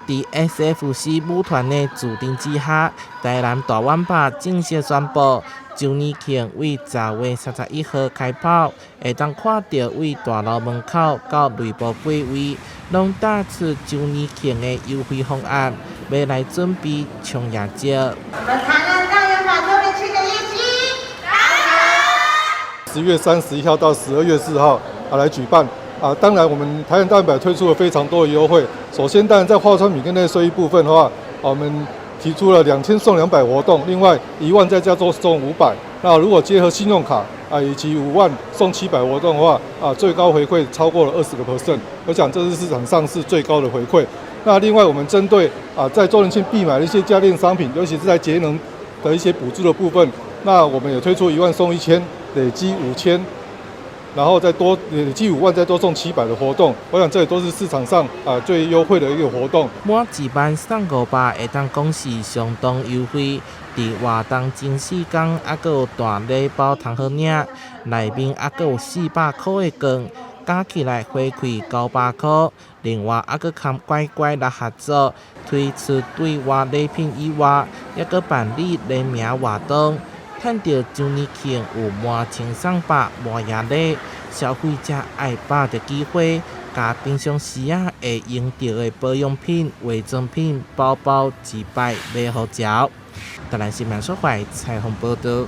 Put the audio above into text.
佇 SFC 舞團的助陣之下，台南大遠百正式宣布，週年慶為10月31號開跑，會當看著為大樓門口到內部櫃位，攏打出週年慶的優惠方案，欲來準備衝業績。我們台南大遠百週年慶的業績，10月31號到12月4號啊來舉辦。啊，當然我們台南大遠百推出了非常多的優惠。首先，當然在化妝品跟內睡衣部分的話，我們提出了2000送200活動，另外1萬再加多送500。那如果結合信用卡啊，以及5萬送700活動的話，啊，最高回饋超過了20%。我想這是市場上是最高的回饋。那另外，我們針對啊，在週年慶必買的一些家電商品，尤其是在節能的一些補助的部分，那我們也推出1萬送1000，累積5000。然後再多累計5萬，再多送700的活動，我想這也都是市場上啊最優惠的一個活動。滿1萬送500，會當講是相當優惠。佇活動前4天，猶閣有大禮包通好領，內面猶閣有400塊的券，加起來回饋900塊。另外，猶閣佮乖乖來合作，推出對外禮品以外，猶閣辦理聯名活動。趁著週年慶有滿千送百滿額禮，消費者愛把著機會，共平常時仔會用著的保養品、化妝品、包包一擺買予著。台南新聞所懷採訪報導。